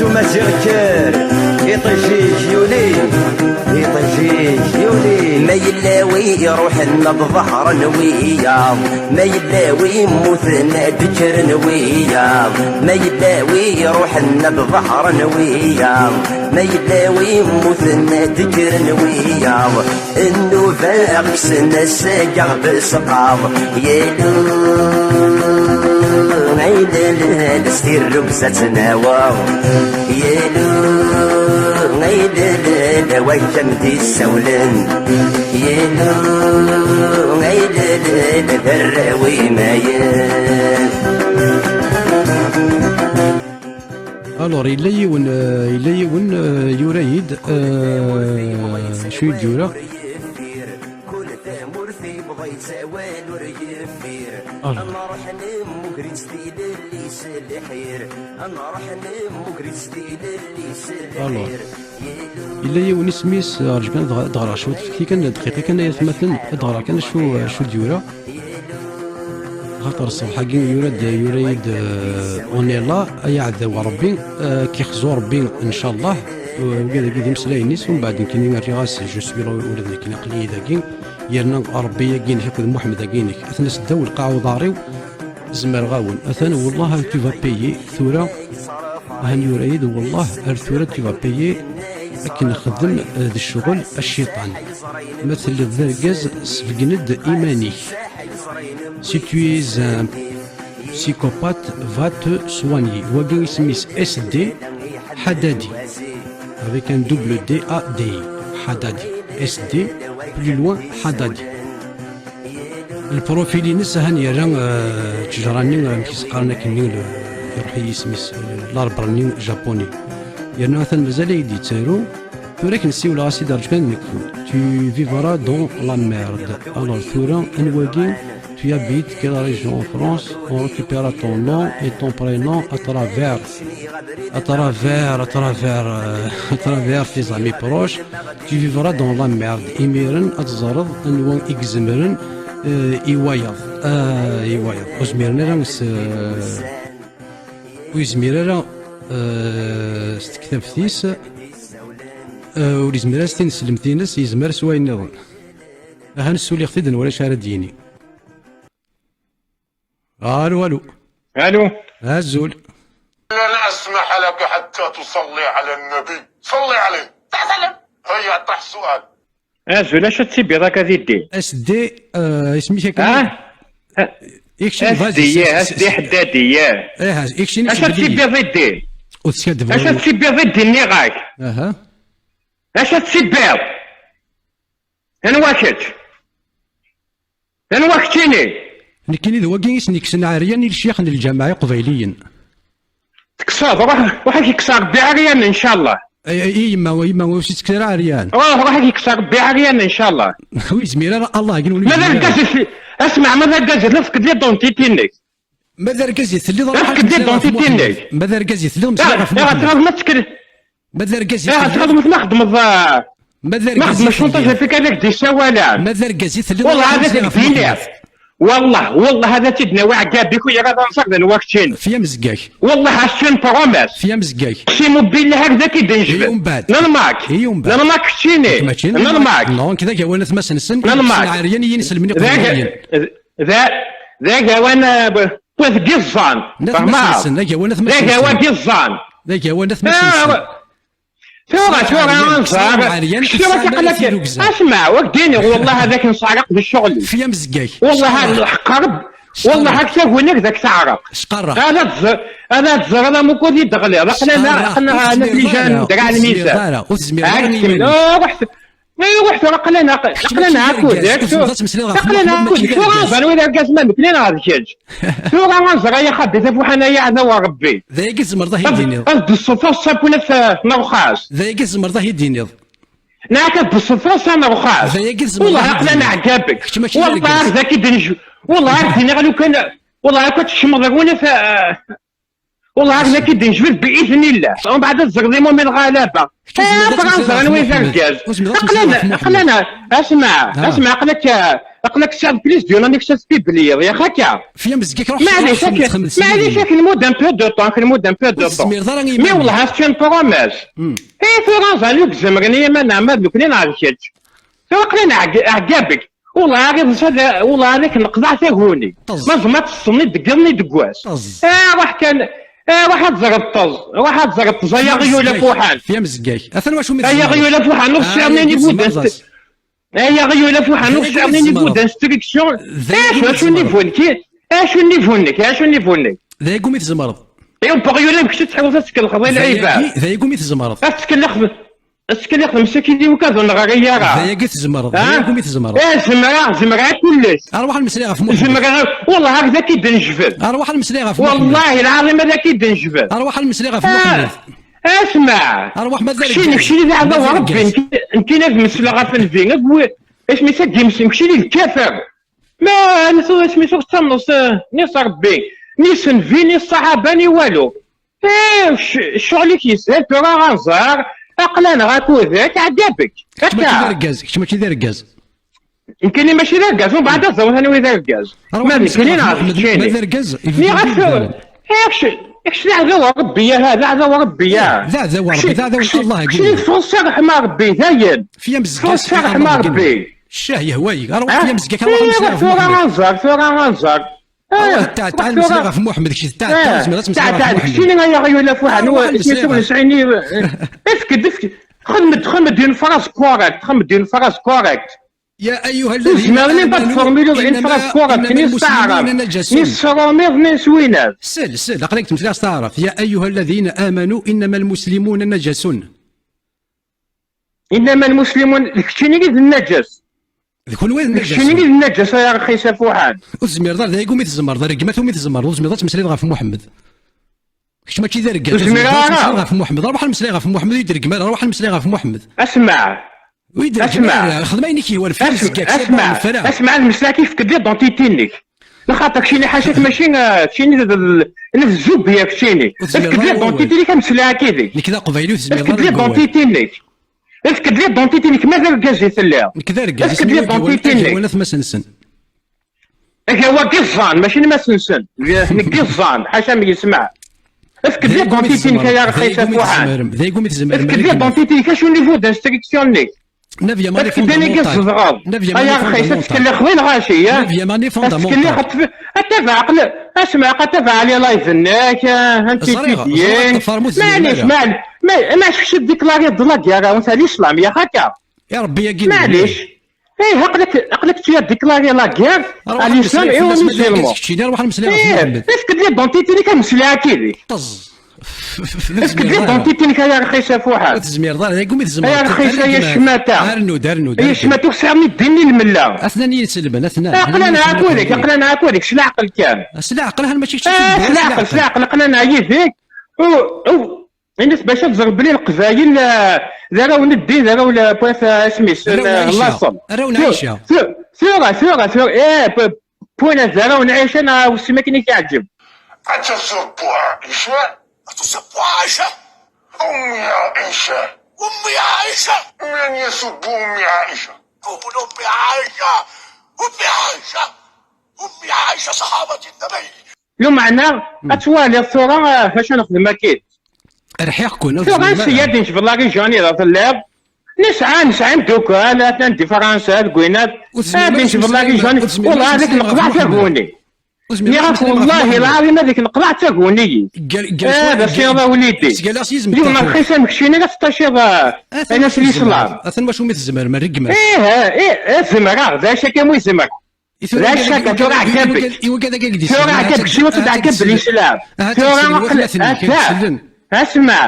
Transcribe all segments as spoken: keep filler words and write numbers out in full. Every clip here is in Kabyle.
Maziɣ kker, iṭij-ik yuli, iṭij-ik yuli. Ma yella wi iruḥen ad ḍehren wiyaḍ, ma yella wi mmuten ad d-kkren wiyaḍ, ma yella wi iruḥen ad ḍehren wiyaḍ, ma yella wi mmuten ad d-kkren wiyaḍ. Nnuba ɣ-kksen assageɣ d sqaḍ. Yelu aylellel s tirrugza ttnaweɣ. Yelu aylellel wakka m-d-issawlen. Yelu aylellel d arraw imayen. Alors, yella yiwen, euh, yella yiwen, euh, yura-yi-d, euh, acu i d-yura? Alors. Alors. Yella yiwen isem-is, euh, rǧu kan ad ɣ-, ad ɣreɣ cwiṭ, fket-iyi kan dqiqa kan ay atmaten, ad ɣreɣ kan acu, acu d-yura. Axaṭer ṣṣbeḥ-agi yura-d, yura-yi-d, euh, on est là, ay aɛdaw n Ṛebbi, euh, k-ixzu Ṛebbi, ncallah. Euh, wigad-agi d imeslayen-is, umbeɛd nekkini rriɣ-as, je suis là, ula d nekkini aql-iyi dagi. Yerna Ṛebbi-agi-inek akked Muḥemmed-agi-inek, ad ten-as ddaw lqaɛ uḍar-iw, zemreɣ-awen. Atan, wallah, tu vas payer, tura, ahan yura-yi-d, wallah, ar tura tu vas payer, akken nexdem, euh, d ccɣel a cciṭan. Ma telliḍ d argaz, sbeggen-d iman-ik. Si tu es un psychopathe, va te soigner. Wagi isem-is S D Haddadi. Avec un double D A D I. Haddadi. S D, plus loin, Haddadi. Lprofil-ines ahan yerra, euh, ttejra-nni, euh, amek i s-qqaren akkenni, le-, iruḥ-iyi isem-is, euh, l'arbre-nni japonais. Yerna atan mazal ay d-yettaru. Tura akken ssiwleɣ-as-id ar kan nekk. Tu vivras dans la merde. Alors tura, anwa-gi? Tu habites quelle région en France? On récupérera ton nom et ton prénom à travers, à travers, à travers, euh, à travers tes amis proches. Tu vivras dans la merde. Imiren ad teẓreḍ anwa i izemren, euh, i wayeḍ. Ah, i wayeḍ. Ur zmiren ara s, euh, ur yezmir ara, euh, s tektabt-is, euh, ur yezmir ara s tineslemt-ines, yezmer s wayen nniḍen. Aha, nessuliɣ-t-id, nwala acu ara d-yini. Alu, alu. Alu. Azul. لن أسمح لك حتى تصلي على النبي. صلي عليه. هيا، طرح السؤال. Azul, acu ad tibbiḍ akka di ddin? S D, euh, isem-ik akka? Ah? Ikcin, vas-y, S D, S D Haddadi, ya. Eh, ikcin, acu ad tibbiḍ di ddin? Ur teskaddbeḍ. Acu ad tibbiḍ di ddin, nniɣ-ak? Aha. Acu ad tibbiḍ? Anwa kečč? Anwa keččini? Nekkini d wagi i sen-ikksen ɛeryan i lecyax n lǧameɛ iqbayliyen. Tekkseḍ, ruḥ, ruḥ ad k-ikkes Rebbi ɛeryan, ncallah. Ay, ay, i yemma, i yemma, ur s-ittkel ara ɛeryan. Ruḥ, ruḥ ad k-ikkes Rebbi ɛeryan, ncallah. Ur yezmir ara Allah, akken ur yezmir ara. Ma d argaz i t-, asma, ma d argaz i telliḍ, efk-d l'identité-nnek. Ma d argaz i telliḍ, efk-d l'identité-nnek. Ma d argaz i telliḍ, mmeslay ɣef Muḥemmed. Ad tɣaḍem ad tekker. Ma d argaz i telliḍ. Ad tɣaḍem ad txedmeḍ, ah, ma d argaz i telliḍ. Ma xedmeɣ cunṭaj ɣef akka ad ak-d-issawalen. Ma d argaz i telliḍ, wallah ad ak-d-iniɣ. Wallah, wallah ad ak-id-nawi aɛgab-ik u yara d anṣar d anwa keččini. Fi amezgag. Wallah, c'est une promesse. Fi amezgag. Aqsimu billah, hekk d ak-id-nejbed. Lalmak. Lalmak keččini. Lalmak. Non, d agawan atmasen-nsen. Lalmak. Ɛeryan i yinselmen iqbayliyen. D aga-, d, d agawan, eh, wad d-iẓẓan. Fehmeɣ. D agawan atmasen-nsen. D agawan atmasen-nsen. D agawan d-iẓẓan. D agawan atmasen-nsen. Ah, tura, tura, anẓar. Kečč tura aql-ak. Asma, wak d-iniɣ, wallah, ad ak-nseɛreq di ccɣel-ik. Fi amezgag. Wallah, ad lḥeqq Rebbi. Wallah, ak taguni ad ak-teɛreq. Cqarreɣ. Ad tẓ-, ad tẓreḍ amukud i d-teɣliḍ. Aql-aneɣ, aql-aneɣ, aql-aneɣ neglijan dra lmizan. Ur tezmireḍ ara. Ruḥ, ruḥ tura, aql-aneɣ, aql-aneɣ akud. Aql-aneɣ akud. Tura anẓar wid argaz ma nekni neɣ d kečč. Tura anẓar ay axabi tafuḥan ay aɛdaw n Rebbi. D ayagi tzemreḍ ad yi-d-tiniḍ. Ad d-tessufeḍ sakunat n rxas. D ayagi tzemreḍ ad yi-d-tiniḍ. Neɣ ad d-tessufeḍ sa n rxas. D ayagi tzemreḍ ad yi-d-tiniḍ. Wallah aql-aneɣ ɛǧab-ik. Kečč mačči d argaz. Wallah ar d-ak-id-nj-, wallah ar d-iniɣ lukan, wallah akk ad teččmeḍ ar wunaf, ah, Wallah, ad ak-id-nejbed bi idnillah. Umbeɛd ad tzerḍ imumen ɣalaba. Ur tezmireḍ ad tmesliḍ ɣef Muḥemmed. Ur tezmireḍ ad tmesliḍ ɣef Muḥemmed. Aql-aneɣ, asma, aql-ak, aql-ak tesɛiḍ plus d'une année kečč ad tbibliyeḍ, yak akka? Fi amezgak, ruḥ, maɛlic, ruḥ, xemmed, xemmed, maɛlic, xemmed. Ak nmud un peu de temps, ak nmud un peu de temps. Ur tezmireḍ ara i iman-im. Mais wallah, c'est une promesse. Hmm. Eh, tura ẓan ur izemren i iman neɛma d nekni neɣ d kečč. Tura aql-aneɣ ɛeg-, ɛeggabek. Wallah, iḍes ad, wallah, ad ak-neqḍeɛ taguni. Ṭeẓ. Ma ẓma tessen i deg iḍ-nni deg wass. Ṭeẓ. Ah, ruḥ kan, ah, ruḥ ad ẓreḍ ṭeẓ. Ruḥ ad ẓreḍ ṭeẓ, ay aɣyul afuḥan. Fi amezgay. Atan wacu mi ay aɣyul afuḥan, ur tesɛiḍ nini budan. Ay aɣyul afuḥan, ur tesɛiḍ nini budan striction. Acu, acu nni bunek? Acu nni bunek? Acu nni bunek? D ayagi umi tzemreḍ. Iw, beɣyul am kečč ad tḥiwleḍ ad tkellxeḍ i lɛibad. D ayagi umi tzemreḍ. Ad ttkellixeḍ. Ad ttkellixeḍ msakit-iw kan ur nɣari ara. D ayagi tzemreḍ, d ayagi umi tzemreḍ. Eh, zemreɣ, zemreɣ kullec. Arwaḥ ad nmeslay ɣef Muḥemmed. Zemreɣ, wallah, ad ak-id-nejbed. Arwaḥ ad nmeslay ɣef Muḥemmed. Wallahi lɛaḍim ad ak-id-nejbed. Arwaḥ ad nmeslay ɣef Muḥemmed. Asma. Arwaḥ ma d argaz. Keččini, keččini d aɛdaw Rebbi, nekkini ad mesleɣ ɣef nnbi. Asmi-s ad d-imsen, keččini d kafer. Ma, asmi-s ur tettamneḍ s, ni s Rebbi, ni s nnbi, ni s ṣṣaḥaba, ni walu. Eh, c-, ccɣel-ik yeshel, tura ad nẓer, aql-aneɣ akked-k, ɛeggabek. Kečč mačči d argaz, kečč mačči d argaz. Nekkini mačči d argaz, umbeɛd ad ẓren anwa i d argaz. Ma d nekkini neɣ d keččini. Ma d argaz, niɣ ad tura. Eh, kečč, kečč d aɛdaw n Rebbi, ah, d aɛdaw n Rebbi, ah. D aɛdaw n Rebbi, d aɛdaw n Allah. Keččini teffɣeḍ s ṛṛeḥma n Ṛebbi, dayen. Fi amezgay, teffɣeḍ s ṛṛeḥma n Ṛebbi. Ccah yehwa-yi, aṛwaḥ fi amezgay, aṛwaḥ ad nmeslay ɣef Muḥemmed. Tura ad nẓer, tura ad nẓer. Awa, tɛal, tɛal, meslay ɣef Muḥemmed, kečč, tɛal, tɛal, meslay, ad tmeslay ɣef Muḥemmed. Keččini ay aɣyul afuḥan, aṛwaḥ ad nmeslay ɣef Muḥemmed. Efk-d, efk-d, xdem-d, xdem-d une phrase correcte, xdem-d une phrase correcte. يا أيها الذين آمنوا إنما، إنما المشركون نجس. Ni s ṛṛumiḍ, ni s winat. Sel, sel, aql-ak tmeslayeḍ s taɛrabt. يا أيها الذين آمنوا إنما المسلمون نجس. إنما المسلمون, d keččini i d nnaǧas. D kunwi i d nnaǧas. D keččini i d nnaǧas, ay arxis afuḥan. Ur tezmireḍ ara, d ayagi umi tzemreḍ, rregmat umi tzemreḍ, ur tezmireḍ ad tmeslayeḍ ɣef Muḥemmed. Kečč mačči d argaz, ur tezmireḍ ara ad tmeslayeḍ ɣef Muḥemmed. Aṛwaḥ ad nmeslay ɣef Muḥemmed, ur yi-d-reggem ara, aṛwaḥ ad nmeslay ɣef Muḥemmed. Asma. Ur yi-d-reggem ara, xdem ayen i k-yehwan, fi amezgay, asma, asma, ad meslayeɣ, efk-d l'identité-nnek. Lxaṭer keččini ḥaca-k mačči, eh, keččini d, d, d zzubya keččini. Efk-d l'identité-nnek ad meslayeɣ akked-k. Nekk d aqbayli, ur tezmireḍ ara deg wawal. Efk-d l'identité-nnek. Efk-d l'identité-nnek, ma d argaz i telliḍ. Nekk d argaz, efk-d l'identité-nnek. Ad tmas-nsen. Aga wagi ẓẓan, mačči n mass-nsen. Nekk i ẓẓan, ḥaca mi yesma. Efk-d l'identité-nnek ay arxis afuḥan. D ayagi umi tzemrem, d ayagi umi tzemrem. Efk-d l'identité-nnek, acu n niveau d'instruction-nnek? Efk-d anigi tzedɣeḍ. Ay arxis, ad ttkellixeḍ i lɣaci, ya? Ad ttkellixeḍ, ad tabaɛ aql-, asma, ad tabaɛ les lives-nnek, ah, anti-, ẓriɣ, ẓriɣ, ṭṭfar mu tzemrem ara. Maɛlic, maɛlic, ma, ma kečč tdiklariḍ-d la guerre à l'islam, ya xaka? I Rebbi-agi. Maɛlic. Eh, aql-ak, aql-ak tu as déclaré la guerre à l'islam et aux musulmans. Keččini, aṛwaḥ ad meslayeɣ ɣef Muḥemmed. Efk-d l'identité-nnek ad meslayeɣ akked-k. Ṭeẓ. Efk-d l'identité-nnek ay arxis afuḥan. Ur tezmireḍ ara, d ayagi umi tzemreḍ. Ay arxis, ay acmata. Rnu-d, rnu-d, ay acmata, ur tesɛiḍ ni ddin ni lmella. Atnan i yi-iselben, atnan. Aql-aneɣ akked-k, aql-aneɣ akked-k, s leɛqel kan. S leɛqel, han mačči kečč. S leɛqel, s leɛqel, aql-aneɣ yid-k. U, u, Ini-as bac ad ẓren belli Leqbayel, eh, d arraw n ddin, d arraw n, eh, asmi-s, eh, n laṣel. Arraw n Ɛica. Tu-, tu-, tura, tura, tura, eh, p-, pwina d arraw n Ɛica neɣ wissen akken i k-yeɛǧeb. أتسب عائشة؟ أتسب عائشة؟ أمي عائشة. أمي عائشة؟ من يسب أمي عائشة؟ قول أمي عائشة. أمي عائشة. أمي عائشة صحابة النبي. Lameɛna, ad twaliḍ tura, ah, acu nexdem akkit. Rḥiɣ-ken, ur tezmirem ara. Tura ansi ad d-ncbeḍ la région i telliḍ. Nesɛa, nesɛa imdukal, atan di Fransa, deg winat. Ad d-ncbeḍ la région, wallah, ad ak-neqḍeɛ taguni. Nniɣ-ak, wallahi lɛaḍim, ad ak-neqḍeɛ taguni. Ah, d asiḍ a wlidi. Yiwen rxis am keččini, ad teṭṭaciḍ, ah, ayen-as l'islam. Atan wacu mi tzemrem, rregmat. Ih, ih, ih, zemreɣ, d acu akka mi zemreɣ. D acu akka, tura ɛeggabek. Tura ɛeggabek, siwa tura ɛeggabek Lislam. Tura aql-, ata. Asma,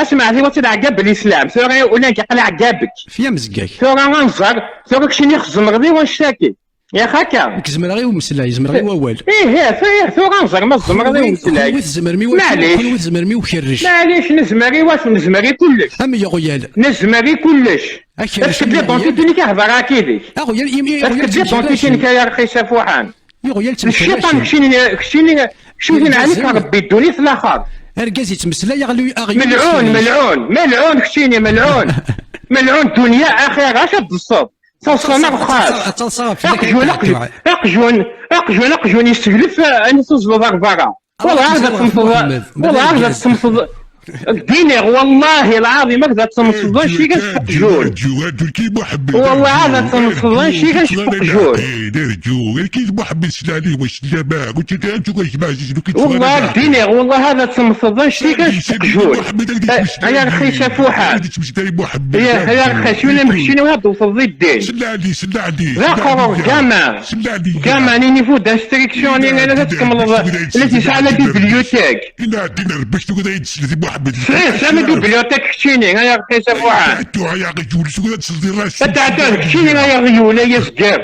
asma, siwa tura ɛeggabek Lislam. Tura ula nekk aql-i ɛeggabek. Fi amezgay. Tura anẓar, tura keččini tzemreḍ i wanect-agi. Yak akka. Nekk zemreɣ i umeslay, zemreɣ i wawal. Ih, ih, tura, ih, tura anẓar ma tzemreḍ i umeslay. Kunwi tzemrem i wacu, kunwi tzemrem i ukerrec. Maɛlic, nezmer i wacu, nezmer i kullec. Am yeɣyal. Nezmer i kullec. Efk-d l'identité-nnek a hder akkid-k. Aɣyal, im-, i-, efk-d l'identité-nnek ay arxis afuḥan. Iɣyal d cciṭan, keččini, keččini, keččini ɛni-k Rebbi ddunit laxert. Argaz yettmeslay aɣlu-, aɣyul melɛun, yettmeslay. Melɛun, melɛun, keččini, melɛun. Melɛun dunya, axir, acu ad d-tṣeḍ? Taḍsa n rxas. Ad taḍsa ɣef aqjun, aqjun, aqjun, aqjun, aqjun yesseglef, eh, ani tuẓleḍ ar berra. Wallah, ad temmteḍ, wallah, ad temmteḍ. Ddin-iɣ, wallahi lɛaḍim, ad temmteḍ anci kan s uqjun. Wallah, ad temmteḍ anci kan s uqjun. Wallah, ddin-iɣ, wallah, ad temmteḍ anci kan s uqjun. Ay arxis a Fuḥan. Ay arxis, win am keččini, ad tewteḍ di ddin. D aqrur, gama. Gama, nini fu d'instruction, nini la tkemmleḍ, la tesɛa la bibliothèque. Ina ddin Rebbi tugi ad yedsled i Muḥemmed. Sɛiɣ sami bibliothèque keččini, ay arxis a Fuḥan. Ad tɛeddaḍ keččini, ay aɣyul, ay azger.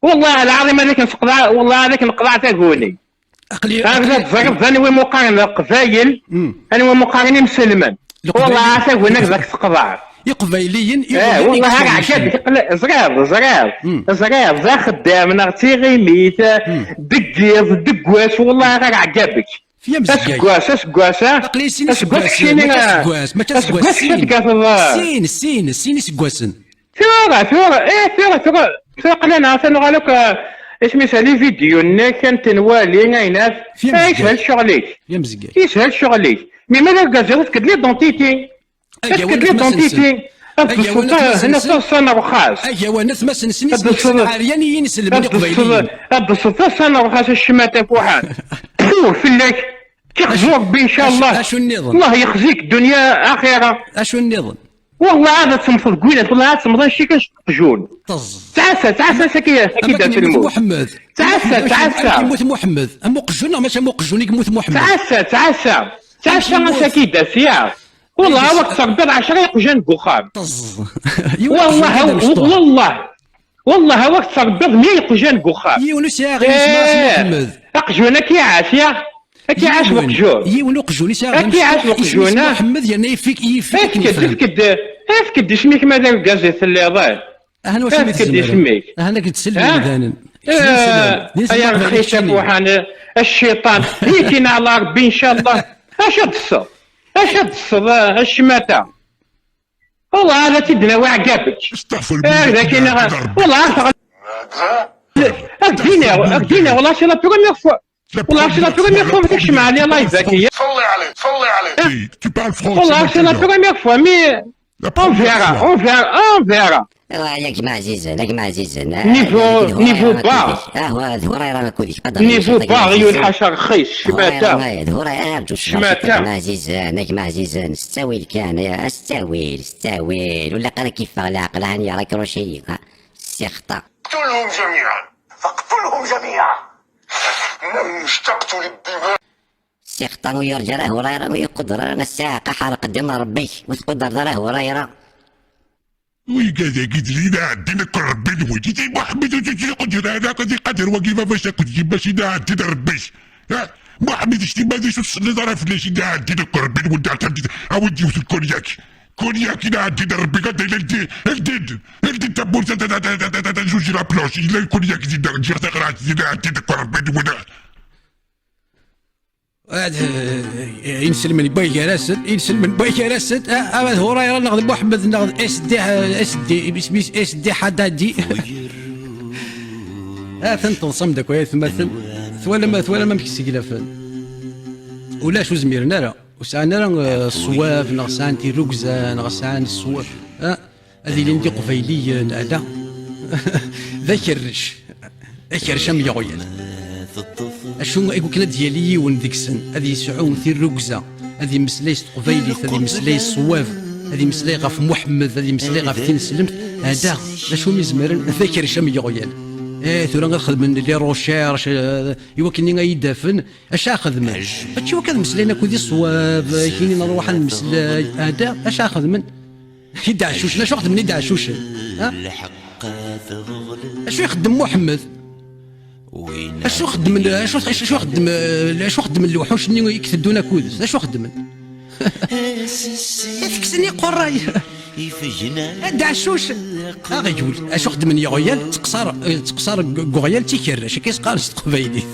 Wallah lɛaḍim ad ak-nseqḍeɛ, wallah ad ak-neqḍeɛ taguni. Aql-i, aql-i teẓriḍ d anwa imuqaren Leqbayel, anwa imuqaren imselmen. Wallah, ata gwinak d ak-teqḍeɛ. Iqbayliyen, eh, iqbayliyen wallah, iqbayliyen. Ẓriɣ, ẓriɣ, ẓriɣ, d axeddam neɣ d tiɣimit, deg yiḍ, deg wass, wallah, ɣer ɛǧabek. Aseggas, aseggas, aql-i sin aseggas, iseggasen, keččini, mačči aseggas, mačči aseggas, aseggas, sin. Sin, sin, sin iseggasen. Tura, tura, eh, tura, tura, tura, qlan, atan uɣal akk, eh, isem-is, les vidéos-nnek, ad ten-nwali, ayen af, eh, yeshel ccɣel-ik. Yeshel ccɣel-ik. Mi ma d argaz, ad tefkeḍ l'identité. Ad tefkeḍ l'identité. Ad d-tesseḍ, eh, hna taḍsa n rxas. Agawan atmasen-nsen, isem-nsen ɛeryan i yinselmen iqbayliyen. Ad d-tesseḍ taḍsa n rxas, a ccmata Fuḥan. Tfu fell-ak. Tixzu Rebbi, incallah. Acu nniḍen? Allah yexzik dunya axira. Acu nniḍen? Wallah, ad temmteḍ deg winat, wallah, ad temmteḍ anci kan s uqjun. Ttɛassa, ttɛassa, saki, saki da temmut. Muḥemmed. Ttɛassa, ttɛassa. Yemmut Muḥemmed. Am uqjun neɣ mačči am uqjun i yemmut Muḥemmed? Ttɛassa, ttɛassa. Ttɛassa, saki da, sya. Wallah, awa tettrebbiḍ ɛecra iqjan deg uxxam. Wallah, wallah. Wallah, awa tettrebbiḍ mya iqjan deg uxxam. Yiwen ur sɛiɣ isem-is Muḥemmed. Aqjun ad k-iɛac, ya. Ad k-iɛac uqjun. Yiwen uqjun i sɛiɣ d amecṭuḥ, isem-is Muḥemmed, yerna yif-ik, yif-ik. Efk-d, efk-d, efk-d isem-ik ma d argaz i telliḍ, eh. Ahna wacu mi tzemreḍ? Ahna k-d-sellen imdanen. Ay arxis a Fuḥan, a cciṭan. Yekina ɛla Rebbi, incallah. Acu ad d-tesseḍ? Acu ad d-tesseḍ, a ccmata? Wallah, ad tt-id-nawi ɛǧabek. Astaɣfirullah. Wallah, ad k-d-iniɣ, ad k-d-iniɣ, wallah, c'est la première fois. Wallah, c'est la première fois ma tekcem ɛli live-agi. Salli ɛli, salli ɛli. Tu parles français. Wallah, c'est la première fois, mais on verra, on verra, on verra. Yak ma ɛzizen, yak ma ɛzizen. Niveau, niveau bas. Ah, wa, d Hurayra akkudek. Niveau bas, yulḥac rxis, ccmata. D Hurayra, arǧu ccmata. Yak ma ɛzizen, yak ma ɛzizen. S ttawil kan, ya, s ttawil, s ttawil. Ur ilaq ara k-iffeɣ leɛqel, hani, raccrocher-iyi, ha. Ssixṭa. اقتلهم جميعا. فاقتلهم جميعا. إنني اشتقت للدماء. Ssixṭa ur yurǧa ara Hurayra, ur iquder ara, ass-a aqaḥ ara qeddim Rebbi-k, ur tqudereḍ ara Hurayra. Wi gad-agi d lila ɛeddin akk Rebbi-nwen. Iti Muḥemmed ur tt-iquder ara, ad iqader wagi baba-s akked yemma-s, ila ɛeddin Rebbi-k. Ha? Muḥemmed, kečč ma d acu ur tselliḍ ara fell-as, ila ɛeddin akk Rebbi-nwen, d tameddit, awi-d yiwet n kunyak. Kunyak, ila ɛeddin Rebbi-k, anda yella ldi, ldi-d, ldi-d tawwurt, ad, ad, ad, ad, ad, ad, zuǧ la planche, yella kunyak dinna, ǧǧiɣ taɣraɛt, ila ɛeddin akk Rebbi-nwen. Ad, eh, inselmen n way gar-asen, inselmen n way gar-asen, ah, ama d Hurayra neɣ d Muḥemmed neɣ d S D, eh, S D, isem-is S D Haddadi. Atan teḍsam-d akk ay atmaten. Twalam, twalam amek sseglafen. Ulac ur zmiren ara. Ur sɛan ara, eh, ṣṣwab, neɣ sɛan tirrugza, neɣ sɛan ṣṣwab. Ah, ad ilin d iqbayliyen, ala. D akerrec. Akerrec am yeɣyal. Acu i wakken ad d-yali yiwen deg-sen, ad yesɛu tirrugza, ad yemmeslay s teqbaylit, ad yemmeslay s ṣṣwab, ad yemmeslay ɣef Muḥemmed, ad yemmeslay ɣef tineslemt, ada, d acu mi zemren, d akerrec am yeɣyal. Eh, tura ad xedmen les recherches, eh, i wakken ay d-afen, acu ara xedmen? Mačči wakk ad mmeslayen akked i ṣṣwab, kini nruḥ ad nemmeslay, ada, acu ara xedmen? Idaɛcucen, acu xedmen idaɛcucen? Ha? Acu ixeddem Muḥemmed? Acu xeddmen, acu, acu, acu xeddmen, acu xeddmen lewḥuc-nni i iteddun akud-s? Acu xeddmen? Ad kksen iqerray. Ad ɛcucen. Aɣyul. Acu xeddmen yeɣyal? Teqṣar, teqṣar deg uɣyal d tikerrac. Akka i s-qqaren s teqbaylit.